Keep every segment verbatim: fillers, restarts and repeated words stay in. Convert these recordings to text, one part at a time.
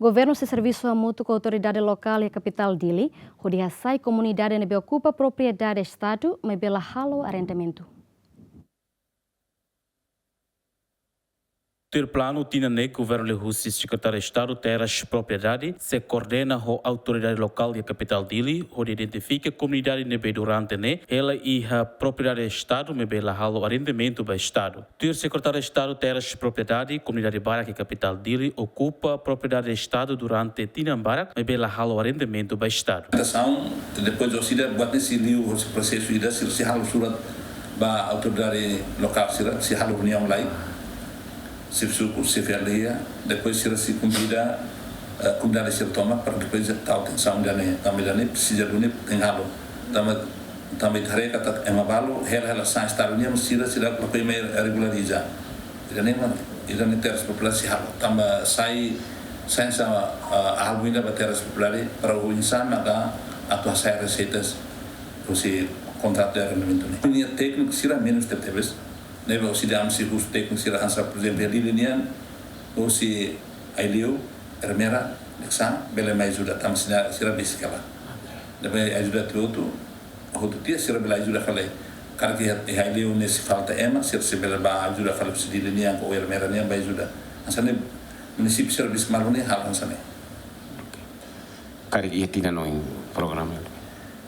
Governu sei servisu hamutuk ho autoridade lokál iha kapitál Dili, hodi hasai komunidade ne'ebé okupa propriedade Estadu, maibé la halo arrendamentu. Tuir planu, tinan ne'e Governu liuhusi Sekretáriu Estadu Terras Propriedade sei koordena ho autoridade lokál iha kapitál Dili, hodi identifika komunidade ne'ebé durante ne'e hela iha propriedade Estadu, maibé la halo arrendamentu ba Estadu. Tuir Sekretáriu Estadu Terras Propriedade, komunidade barak iha kapitál Dili okupa propriedade Estadu durante tinan barak, maibé la halo arrendamentu ba Estadu. Tentasaun, depois orsida buat ne'e sei liu hosi prosesu ida, sira sei halo surat ba autoridade lokál sira, sei halo reuniaun lai, xefe suku, xefe aldeia, depois sira sei konvida, eh, komunidade sira tomak para depois tau atensaun ida-ne'e, tanba ida-ne'e presiza duni, tenke halo. Tanba, tanba ita haree katak ema balu hela, hela sai Estadu nian, sira, sira lakohi mai regulariza. Ida-ne'e mak, ida-ne'e terras propriedade sei halo. Tanba sai, sai sa, ah, alvu ida ba terras propriedade para oinsá maka atu hasai reseitas hosi kontratu de arrendamentu ne'e. Nia tékniku sira menus tebetebes. Ne'ebé orsida ami sei husu tékniku sira hanesan, por ezemplu, Dili nian, hosi Aileu, Ermera, Leksan, bele mai ajuda, tanba sira, sira besik hela. Ne'ebé ajuda tiha hotu, hotu tiha sira bele ajuda fali. Karik iha, iha Aileu ne'e sei falta ema, sira sei bele bá ajuda fali, hosi Dili nian ka Ermera nian bá ajuda. Hanesan ne'e munisípiu sira besik malu ne'e halo hanesan ne'e. Karik iha tinan oin programa?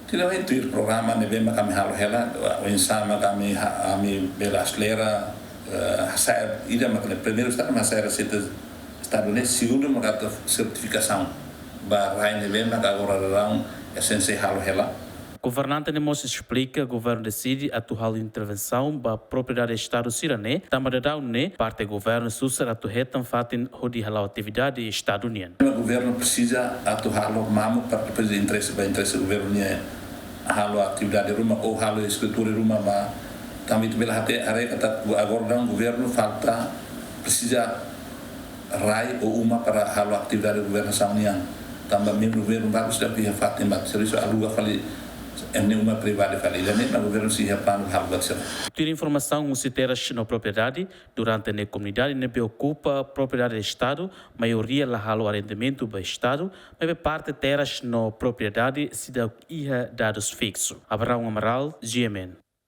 Tinan oin tuir programa ne'ebé mak ami halo hela, oinsá mak ami ha-, ami bele aselera, eh, hasai, ida mak ne'e, primeiru Estadu mak hasai reseita Estadu ne'e, segundu mak atu sertifikasaun ba rai ne'ebé mak agora daudaun sei halo hela. Governante ne'e mós esplika, Governu deside atu halo intervensaun ba propriedade Estadu sira-ne'e, tanba daudaun ne'e parte Governu susar atu hetan fatin hodi hala'o atividade Estadu nian. Governu presiza atu halo mamuk para depois interese ba interese Governu nian, halo atividade ruma ou halo eskritura ruma ba, tanba ita bele hatene, haree katak agora daudaun Governu falta, presiza rai ou uma para halo atividade governasaun nian. Tanba membru Governu balu seidauk iha fatin, ba servisu, aluga fali, ema nia uma privadu fali. Ida-ne'e mak Governu sei iha planu halo buat sira. Tuir informasaun husi Terras no Propriedade, durante ne'e komunidade ne'ebé okupa propriedade Estadu, maioria la halo arrendamentu ba Estadu, maibé parte Terras no Propriedade seidauk iha dadus fiksu. Abraão Amaral, G M N.